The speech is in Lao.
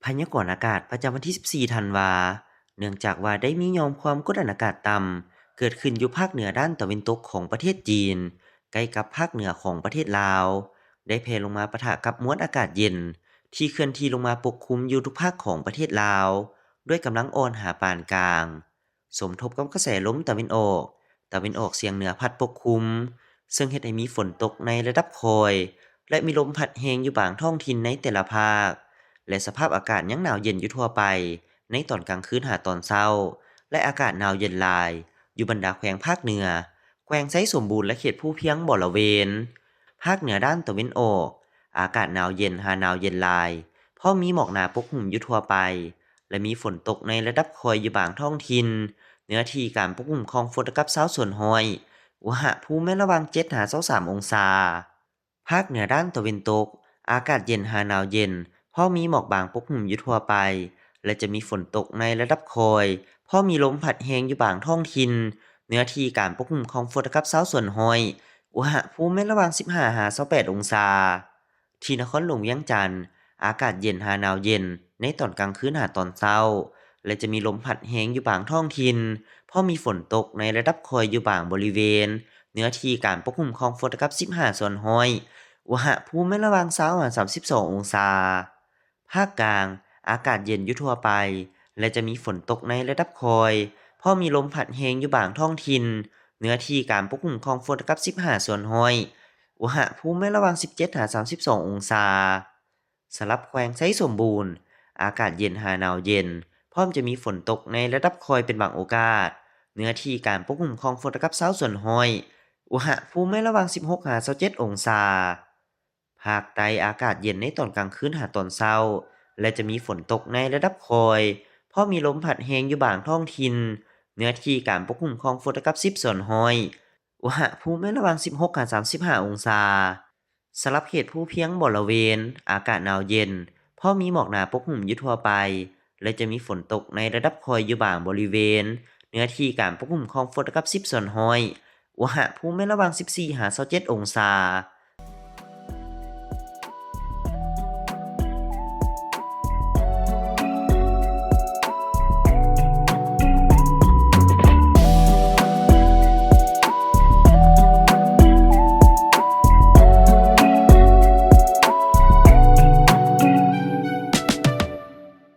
ພະຍາກອນອາກາດປະຈຳວັນທີສິບສີ່ທັນວາ, ເນື່ອງຈາກວ່າໄດ້ມີຫຍ່ອມຄວາມກົດອາກາດຕ່ຳເກີດຂຶ້ນຢູ່ພາກເໜືອດ້ານຕາເວັນຕົກຂອງປະເທດຈີນ, ໃກ້ກັບພາກເໜືອຂອງປະເທດລາວ, ໄດ້ແຜ່ລົງມາປະທະກັບມວນອາກາດເຢັນທີ່ເຄື່ອນທີ່ລົງມາປົກຄຸມຢູ່ທຸກພາກຂອງປະເທດລາວ ດ້ວຍກຳລັງອ່ອນຫາປານກາງ. ສົມທົບກັບກະແສລົມຕາເວັນອອກ, ຕາເວັນອອກສຽງເໜືອພັດປົກຄຸມ, ເຊິ່ງເຮັດໃຫ້ມີຝົນຕົກໃນລະດັບຄ່ອຍ ແລະ ມີລົມພັດແຮງຢູ່ບາງທ້ອງຖິ່ນໃນແຕ່ລະພາກ ແລະ ສະພາບອາກາດຍັງໜາວເຢັນຢູ່ທົ່ວໄປໃນຕອນກາງຄືນຫາຕອນເຊົ້າ ແລະ ອາກາດໜາວເຢັນຫຼາຍຢູ່ບັນດາແຂວງພາກເໜືອ, ແຂວງໄຊສົມບູນ ແລະ ເຂດພູພຽງບໍລະເວນ. ພາກເໜືອດ້ານຕາເວັນອອກ, ອາກາດໜາວເຢັນຫາໜາວເຢັນຫຼາຍ, ພ້ອມມີໝອກໜາປົກຫຸ້ມຢູ່ທົ່ວໄປ ແລະ ມີຝົນຕົກໃນລະດັບຄ່ອຍຢູ່ບາງທ້ອງຖິ່ນ, ເນື້ອທີ່ການປົກຄຸມຂອງຝົນເທົ່າກັບຊາວສ່ວນຮ້ອຍ, ອຸນຫະພູມແມ່ນລະຫວ່າງເຈັດຫາຊາວສາມອົງສາ. ພາກເໜືອດ້ານຕາເວັນຕົກ, ອາກາດເຢັນຫາໜາວເຢັນ, ພ້ອມມີໝອກບາງປົກຫຸ້ມຢູ່ທົ່ວໄປ ແລະ ຈະມີຝົນຕົກໃນລະດັບຄ່ອຍ, ພ້ອມມີລົມພັດແຮງຢູ່ບາງທ້ອງຖິ່ນ, ເນື້ອທີ່ການປົກຄຸມຂອງຝົນເທົ່າກັບຊາວສ່ວນຮ້ອຍ, ອຸນຫະພູມແມ່ນລະຫວ່າງສິບຫ້າຫາຊາວແປດອົງສາ. ທີ່ນະຄອນຫຼວງວຽງຈັນ, ອາກາດເຢັນຫາໜາວເຢັນໃນຕອນກາງຄືນຫາຕອນເຊົ້າ ແລະ ຈະມີລົມພັດແຮງຢູ່ບາງທ້ອງຖິ່ນ, ພ້ອມມີຝົນຕົກໃນລະດັບຄ່ອຍຢູ່ບາງບໍລິເວນ, ເນື້ອທີ່ການປົກຄຸມຂອງຝົນເທົ່າກັບສິບຫ້າສ່ວນຮ້ອຍ, ອຸນຫະພູມແມ່ນລະຫວ່າງຊາວຫາສາມສິບສອງອົງສາ. ພາກກາງ, ອາກາດເຢັນຢູ່ທົ່ວໄປ ແລະ ຈະມີຝົນຕົກໃນລະດັບຄ່ອຍ, ພ້ອມມີລົມພັດແຮງຢູ່ບາງທ້ອງຖິ່ນ, ເນື້ອທີ່ການປົກຄຸມຂອງຝົນເທົ່າກັບສິບຫ້າສ່ວນຮ້ອຍ, ອຸນຫະພູມແມ່ນລະຫວ່າງສິບເຈັດຫາສາມສິບສອງອົງສາ. ສຳລັບແຂວງໄຊສົມບູນ, ອາກາດເຢັນຫາໜາວເຢັນ, ພ້ອມຈະມີຝົນຕົກໃນລະດັບຄ່ອຍເປັນບາງໂອກາດ, ເນື້ອທີ່ການປົກຄຸມຂອງຝົນເທົ່າກັບຊາວສ່ວນຮ້ອຍ, ອຸນຫະພູມແມ່ນລະຫວ່າງສິບຫົກຫາຊາວເຈັດອົງສາ. ພາກໃຕ້, ອາກາດເຢັນໃນຕອນກາງຄືນຫາຕອນເຊົ້າ ແລະ ຈະມີຝົນຕົກໃນລະດັບຄ່ອຍ, ພ້ອມມີລົມພັດແຮງຢູ່ບາງທ້ອງຖິ່ນ, ເນື້ອທີ່ການປົກຄຸມຂອງຝົນເທົ່າກັບສິບສ່ວນຮ້ອຍ, ອຸນຫະພູມແມ່ນລະຫວ່າງສິບຫົກຫາສາມສິບຫ້າອົງສາ. ສຳລັບເຂດພູພຽງບໍລະເວນ, ອາກາດໜາວເຢັນ, ພໍມີໝອກໜາປົກຫຸ້ມຢູ່ທົ່ວໄປ ແລະ ຈະມີຝົນຕົກໃນລະດັບຄ່ອຍຢູ່ບາງບໍລິເວນ, ເນື້ອທີ່ການປົກຫຸ້ມຂອງຝົນເທົ່າກັບສິບສ່ວນຮ້ອຍ, ອຸນຫະພູມແມ່ນລະຫວ່າງສິບສີ່ຫາຊາວເຈັດອົງສາ.